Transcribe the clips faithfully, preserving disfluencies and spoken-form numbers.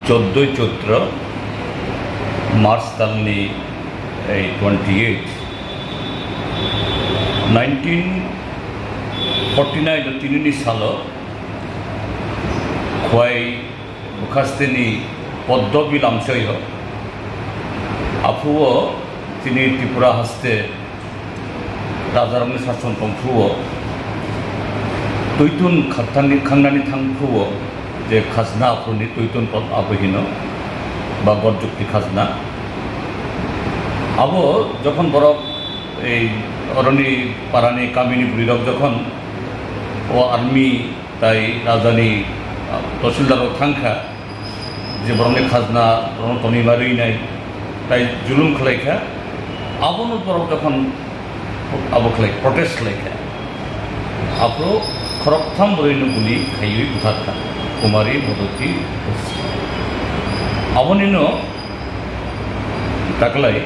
Choddoi Choitra, March talni ei twenty eight, nineteen forty nine o tinini salo Khwai bwkhasteni Poddobil amchoio, aphuo chini Tripura haste rajarokni sason tongphuru-o, tuitun khaktani, khangnani thangphuru-o, je khajna aphuruni tuitun pot abo hino, ba gorjukti khajna. Abo jokhon borok ei oroni parani kamini bwrwirok jokhon o army tai rajani, ah, tahsildar rok thangkha, je borokni khajna borokno tonwi ma rwi nai, tai julum khlai kha, abono borok jokhon abo khlai, protest khlai kha, aphuru khoroktham bwrwino guli khaiwi buthar kha, Kumari, Modoti, abonino taklai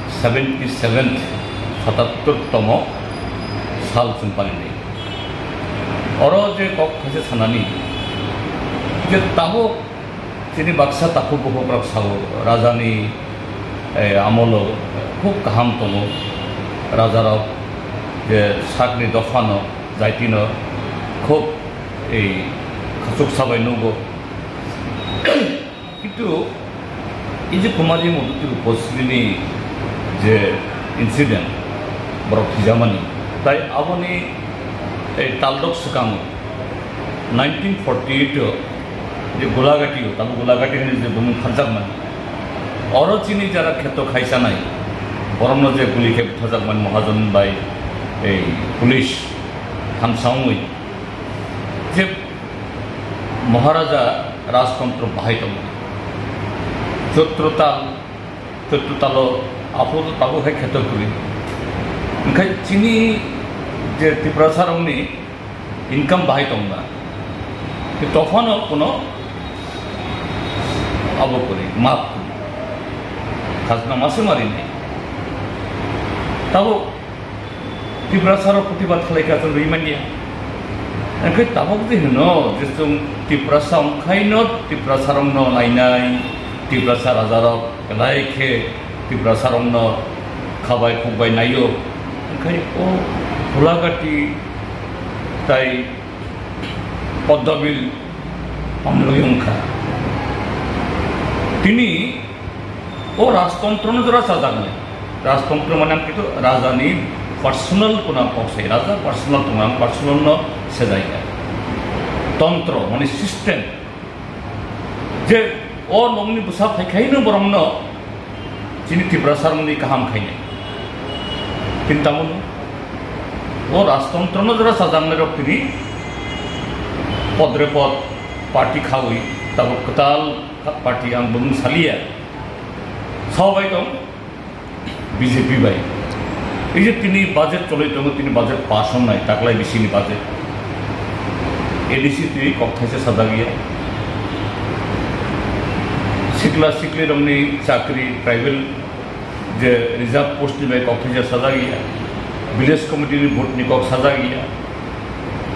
seventy seventh, satattor tomo sal chwng palinai. Oro je kok khaisa sanani, je tabuk chini baksa takhuk bukhuk rok sao, rajani, eh, amolo khub kaham tongo, rajarok je sakni dophano, jaitino khub ei khachuk sabai nugo. Kintu, ei je Kumari Modoti Rupasrini je incident, borok thwijamani, tai aboni, eh, taldok swkango nineteen forty eight o je Golagati o, tabuk Golagati hinwi je bumung kharjakmani, oro chini jara kheto khaisanai, borokno je guli khe butharjakmani Mahajon bai, ei police thansa wngwi, je Maharaja rajtontro bahai tongo. Chotro tal, chotro talo aphuru tabuk hai kheto kwrwi. Hwnkhe chini je Tiprasarokni income bahai tongna. Tophano kuno abo kwrwi, map kwrwi. Khajna mase marinai. Tabuk Tiprasarok protibad khlai kha, chwng rwi manya. Hwnkhe tabuk je hwno je chwng Tiprasa wngkhaino Tiprasarokno nainai, Tiprasa rajarok belai khe Tiprasarokno khabai khukbai naio. Hwnkhe o Golagati tai Poddobil amloi wngkha. Tini o rajtontro no jora chajaknai. Rajtontro mane ang kintu raja ni personal kuna kok sai, raja personal tong ang personal no sejai ya. Tontro mane system, je o nokni bwsa phai khai no borok no chini Tiprasa rokni kaham khainai. Kintu tamo o rajtontro no jora chajaknai rok tini podre pod party khawi tabuk kwtal party ang bumung saliya. Sabai tong B J P bai. Ei je tini budget choloi tongo, tini budget pass wngnai, taklai bisini budget. A D C twi kok thaisa sajak ya. Sikla sikli rokni chakri, tribal je reserve post ni bai kok thaisa sajak ya. Village committee ni vote ni kok sajak ya.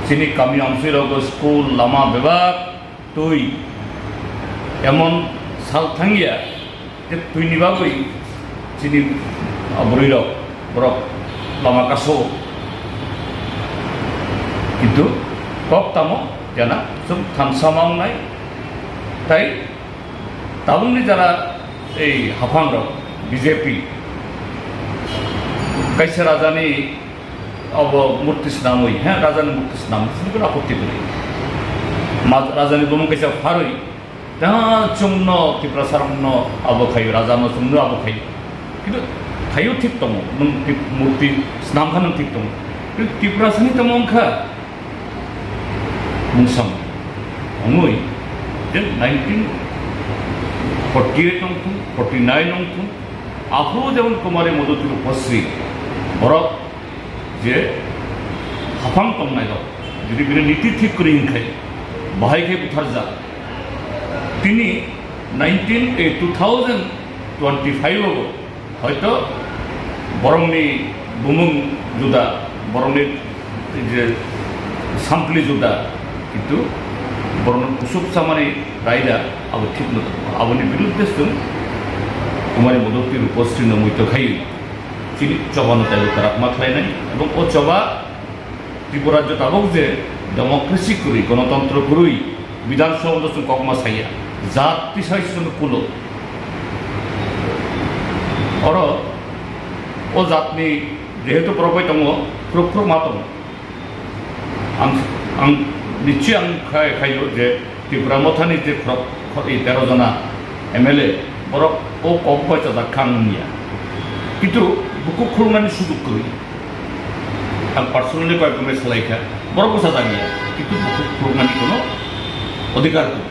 Chini kami amsui rogo school, lama bebak twi emon sal thangya je twini bagwi chini bwrwi rok borok lama kaso. Kintu kok tamo jana chwng thansa ma wngnai tai tabukni jara ei haphang rok B J P kaisa rajani abo murti snamwi, he, rajani murti snam, sini kono apotti kwrwi. Ma, rajani bumung kaisa pharwi, ta chwngno Tiprasa rokno abo khaio, rajano chwngno abo khaio. Kintu khaio thik tongo, nwng tip-, murti snam kha nwng thik tongo. Kintu Tiprasani tamo wngkha mungsam wngwi, je nineteen forty eight wngthung, forty nine wngthung, aphuru jemon Kumari Modoti Rupasri borok je haphang tongnai rok, jodi bini niti thik kwrwi hwnkhe, bahai khe butharjak. Tini nineteen, eh, two thousand twenty five o hoito borokni bumung juda, borokni je sampli juda, kintu Borokno kusuk chamani raida abo thik no tongo. Aboni birudde chwng Kumari Madhubati Rupasrino muitu khaiwi chini chobano taibo kwrak ma khlainai. Ebong o choba Tripura rajyo tabuk je democracy kwrwi, gonotontro kwrwi, Bidhan Sabha no chwng kokma saya, jat tisai chwng kulo. Oro o jatni jehetu probai tongo, phuruk phuruk ma tongo. Ang, ang nichoi ang khai, khaio je Tipra Mothani je khorok, khorok, tero jona M L A, borok o kok bai chajak kha ang wngya. Kintu bukhuk khulumnani sujug kwrwi. Ang personally koyekjone salai kha, borok bwsa jani ya, kintu bukhuk khulumnani kono odhikar kwrwi.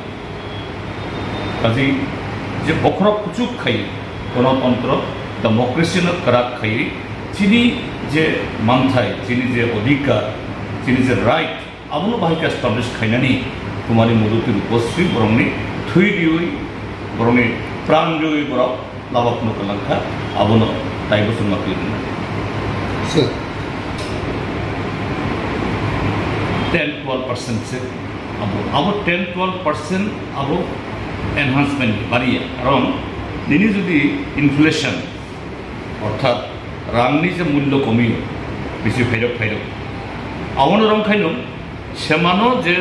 Kaji je bokhorok kuchuk khai, gonotontro, democracy no kwrak khai, chini je manthai, chini je odhikar, chini je right, abono bahai khe establish khainani Kumari Madhubati Rupasri borokni thwi riwi, borokni pran riwi borok labokno kwlangkha, abono taibo chwngma twi rwnai. Sir. Ten twelve percent se abo, abo ten twelve percent abo enhancement ni bariya. Karon nini jodi inflation, orthat rangni je mullo komiyo, bisi phairok phairok, abono rong khaino semano je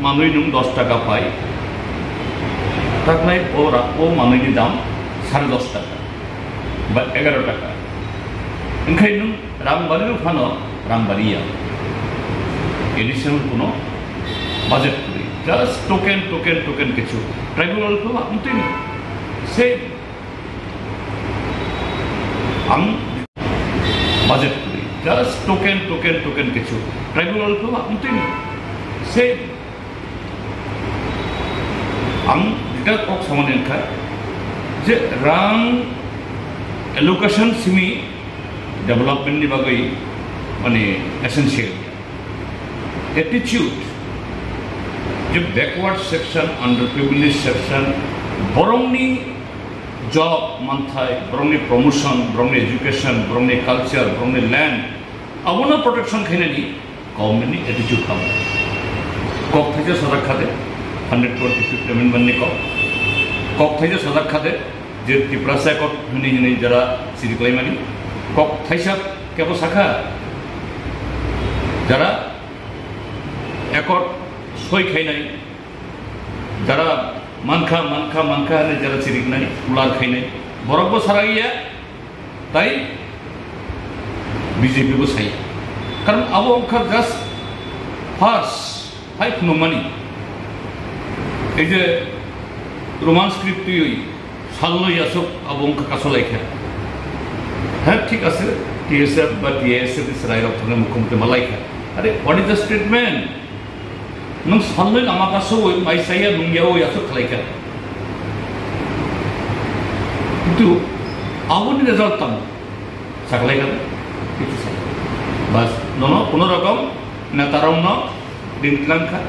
manwi nwng dos taka pai, taknai o ra-, o manwini dam sare dos taka ba egaro taka. Wngkhai nwng rang bari rw phano rang bari ya. Additional kuno budget kwrwi. Just token, token, token kichu. Tribal welfare ma wngtwi no. Same. Ang budget kwrwi. Just token, token, token kichu. Tribal welfare ma wngtwi no. Same. Ang detail kok samani wngkha je rang allocation simi development ni bagwi mane essential. Attitude je backward section, underprivileged section, borokni job manthai, borokni promotion, borokni education, borokni culture, borokni land, abono protection khainani government ni attitude kamo. Kok thaisa sajak khade, hundred twenty fifth amendment ni kok. Kok thaisa sajak khade, je Tiprasa Accord hwnwi hwnwi jara siri klaimani. Kok thaisa kebo sakha, jara accord soi khainai, jara mankha, mankha, mankha hwnwi jara siri khnai, ular khainai. Borok bo sara iya, tai B J P bo sai. Karon abo wngkha just first hai phunukmani. Ei je Roman script twiwi salnwi aswk abo wngkha kaso laikha. Heh, thik ase, T S F ba T I S F ni chwrairok thangwi mukhumu twi ma laikha. Are, what is the statement? Nwng salnwi lama kasowi mai chaya nungyawi aswk khlaikha. Kintu aboni result tamo? Saklaikha? Kichu sa. Bas, nono kono rokom netarokno din tlang kha.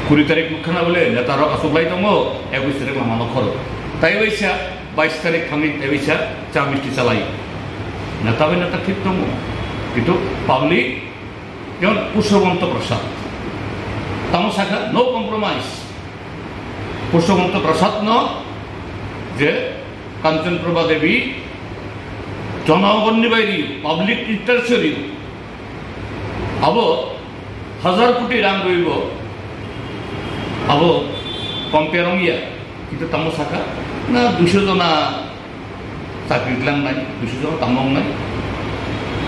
Kuri tarik nukha na bole netarok achuklai tongo, ekush tarik lama nokhoro. Tai waisa bais tarik thangwi tai waisa cha misti chalai. Neta bai neta thik tongo. Kintu public jemon Pushpabanta Prasad. Tamo sakha no compromise. Pushpabanta Prasad no je Kanchan Prabha Devi jonogonni bai ri, public interest ri. Abo hazar koti rang rwibo, abo compare wngya, kintu tamo saka na duiso jona chakri tlangnai, duiso jona tamo wngnai,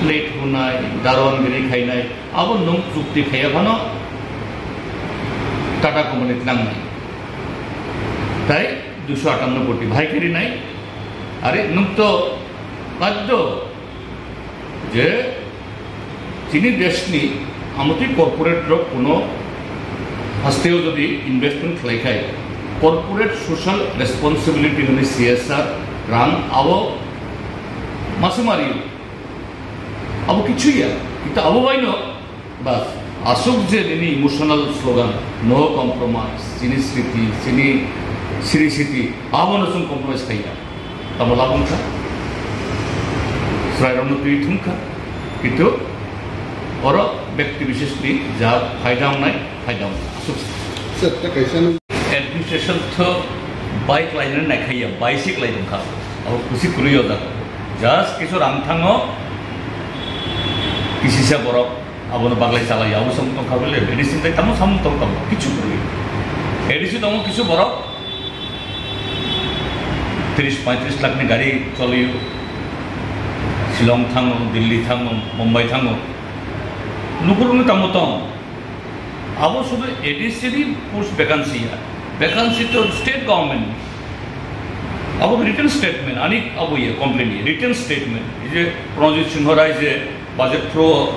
late hunai, darwan giri khainai, abo nwng chukti khaiya phano Tata company tlangnai, tai duiso atanno koti bahai khe rinai, are nwng to baddo je chini deshni amotwi corporate rok kuno hasteo jodi investment khlai khai, corporate social responsibility hwnwi C S R rang abo mase mari abo kichu ya, kintu abo baino bas aswk je nini emotional slogan, no compromise, chini sriti, chini sri sriti, abono chwng compromise khaiya. Tamo labung kha, chwrairokno twi thung kha, kintu oro bekti biseshni ja phaida wngnai, phaida wngnai. Aswk. Administration tho bike lainani naikhaiya, bicycle lai tongkha. Abo kusi kwrwi o jaga. Just kisu rang thango, kisisa borok abono baglai chalaiya. Abo samung tongkha bole, medicine tai tamo samung tongkha, kichu kwrwi. A D C tongo kisu borok, tris paitris lakh ni gari choliyo. Shillong thango, Delhi thango, Mumbai thango. Nukurungni tamo tong. Abo sudu A D C ni post vacancy ya. Vacancy to state government. Abo written statement, ani abo ye complain ye, written statement. Ei je Pranojit Singh Rai je budget pro,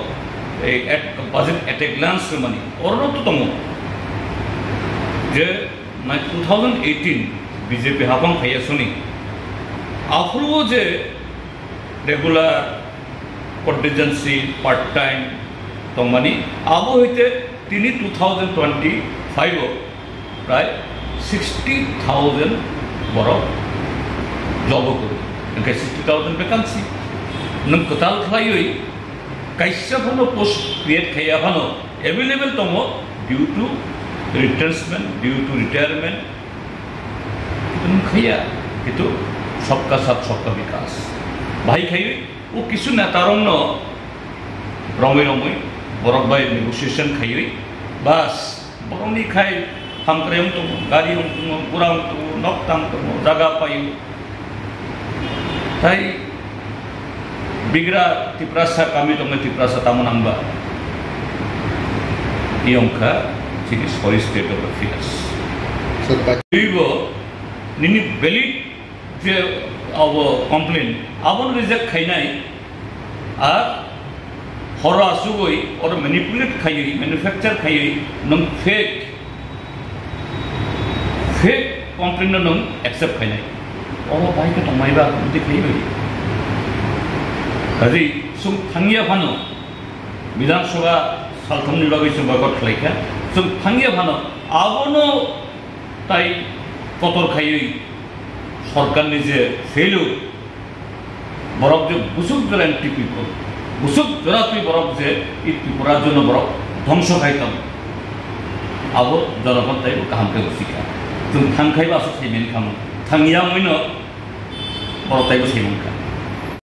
eh, at, budget at a glance mani, oro to tongo. Je na two thousand eighteen B J P hapang phaiya soni. Aphuru je regular contingency, part time tongmani, abo hoite tini two thousand twenty-five o prai sixty thousand borok job o kwrwi, hwnkhe sixty thousand vacancy. Nwng kwtal khlaiwi kaisa phano post create khaiya phano available tongo due to retrenchment, due to retirement. Nwng khaiya, kintu sabka saath sabka vikas. Bahai khaiwi, o kisu netarokno romwi romwi, borok bai negotiation khaiwi, bas, borokni khai hamkrai wng tongo, gari wng tongo, gura wng tongo, nok tang tongo, jaga paio. Tai bigra Tiprasa kami tongo, Tiprasa tamo nangba. Iyong kha chini sorry state of affairs. Sir, ba- Twibo nini valid je abo complaint, abo reject khainai, ar horo asugoi oro manipulate khaiwi, manufacture khaiwi, nwng fake, fake complaint no nwng accept khainai. Oro bai khe tongmaiba, budi khaiwi. Kazi sung thangya phano, Bidhan Sabha salthamni bagwi chwng boycott khlaikha, sung thangya phano, abono tai kotor khaiwi, sorkarni je failure, borok je busuk jora anti people, busuk jora twi borok je i Tripura rajyono borok dhongso khai tong, abo jonogon taibo kaham khe usikha. Chwng thang khaibo aswk sai mani kha, thangya wngwino borok taibo sai mankha.